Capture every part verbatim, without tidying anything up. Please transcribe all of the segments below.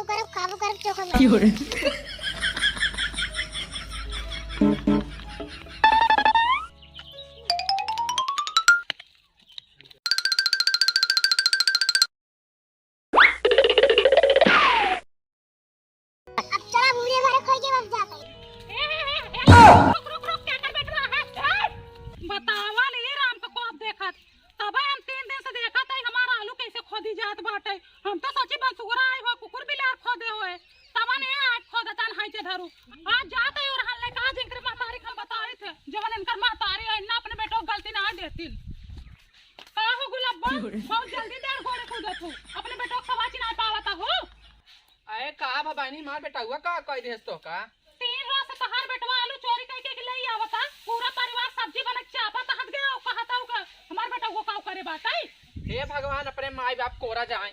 करब, काबू करब, चोखा मार। की हो रे? अब चला, भूरे भरे खोई के बस जाते। रुक, रुक, रुक, क्या कर बैठ रहा है? बतावा नहीं राम का कोप देखत। तबे हम तीन दिन से देखत है, हमारा आलू कैसे खोदी जात बाटे। हम तो सोची बंसुअरा आई हो, कुकुर बिलार खोदे होए। तबन ये आज खोदतन हाइचे धरू। आज जात है और हल्ले का जिनकर महतारी हम बताई थे, जवन इनकर महतारी है, इन्ना अपने बेटो को गलती ना देती। का हो गुलाब बा? क्यों रे? बहुत जल्दी देर गोड़े कूदत हो। अपने बेटो को सवा चिनाई पावत हो। अरे का भवानी, मार बेटउआ का कह देस तो का? तीन रोज से तोहार बेटवा आलू चोरी कइ के ले आवता। पूरा परिवार सब्जी बना के चापत हट गया और कहता हूँ का हमार बेटउआ का करे बाटे। हे भगवान, अपने माई बाप कोरा जाए।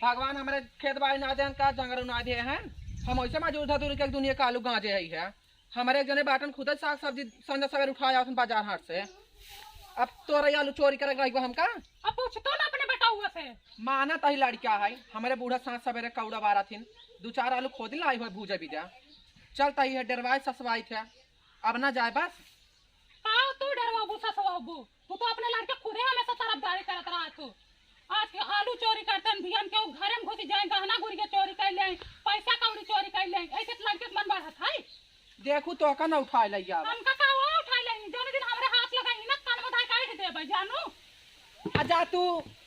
भगवान हमरे खेत बाड़ी ना देन का, जंगल ना दे हैं। हम ऐसे मजूर धतूर के दुनिया का आलू गांजे है, है। हमरे एक जने बाटन खुदे साग सब्जी संझा सवेर उठाए आवत बाजार हाट से। अब तोरा ये आलू चोरी करे के रही बा हमका? अब पूछतो ना अपने बेटउआ से। मानत ही लड़का है, हमरे बूढ़ा साँझ सवेरे कौड़ा बारा थिन, दू चार आलू खोद लाई हो भूजा बीजा। चल तही है डेरवाई ससवाई थे, अब ना जाए बस। का तू डेरवाबू ससवाबू? तू तो अपने लड़के खुदे हमेशा तरफदारी करत रहा तू। आज के आलू चोरी करते हैं, बिहान के वो घरे में घुस जाए, गहना गुरिया चोरी कर ले, पैसा कौड़ी चोरी कर ले, ऐसे तो लड़के के मन बढ़त है। देखू तो का ना उठाए लइया अब। हमका का वो उठाए लई, जौन दिन हमरे हाथ लगाई ना, कान में धाय काट देबे, जानू। आ जा तू,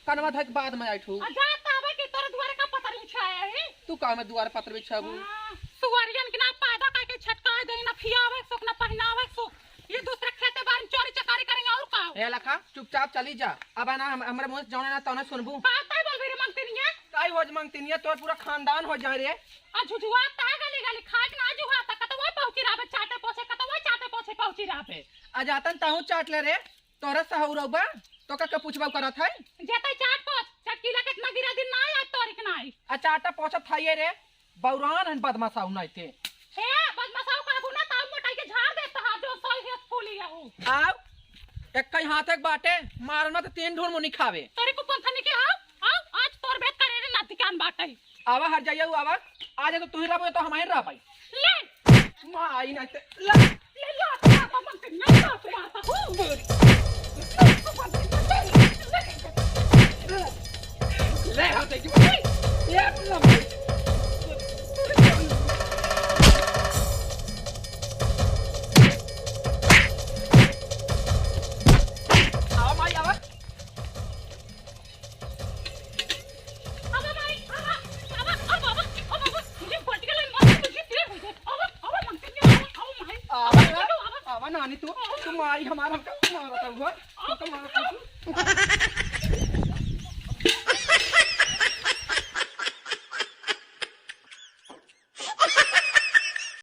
कनवा धक बाद में आइठू। आ जा तावे कि तोरे दुआरे का पतर बिछाया है। तू का में दुआरे पतर बिछाबू? हाँ, सुअरियन के ना पैदा करके छटकाए दे, ना खियावे सुख, ना पहनावे सुख। ये दूसरे खेते बार में चोरी चकारी करेंगे और का? ए लखा, चुपचाप चली जा। अब है ना हम, हमरे मुँह से जौने ना तौने सुनबू। का ताई बोल रही रे मंगतिनिया? काई हो मंगतिनिया, तोर पूरा खानदान हो जाए रे। आ झुझुआ ता गली गली खाए के ना जुहा ता, कतवा पहुँची रहबे, चाटे पोछे, कतवा चाटे पोछे पहुँची रहबे। आ जातन ताहू चाट ले रे। तोरा सहूर बा? तो का, का पूछबा करत है? जेतै चाट पोछ, चटकीला कितना गिरा दिन ना आया तोरी के नाई। अच्छा, आटा पोछत है ये रे, बौरान हन बदमाशाऊ नाई ते। हे, बदमाशाऊ कहबू ना, ताऊ मोटाई के झाड़ दे तोहार जो सोई है फूली है ऊ। आव, एक कई हाथ एक बाटे, मारना तो तीन ढूंढ मुनी खावे। तोरी को पंथनी के आव, आव, आज तोर बेत करे रे नाती कान बाटे। आवा हर जाइए आवा, आज तो तू ही रहबे तो हम ही रहबे। ले, माई ना ते, ले, ले, ले, तो माता मंगतिनिया, ले, तो माता, हो। ले, हाँ, देखिए, ले, ले, ले। आवा, माई, आवा। आवा माई, आवा, आवा, आवा, आवा, आवा, आवा, मुझे पलटी के लाइन मार, मुझे तेल हो जाए। आवा, आवा, मंगतिनिया, आवा, आवा माई। आवा, आवा, आवा। आवा नानी तू, तू माई हमार हमका मारत हऊ, हमका मारत हऊ।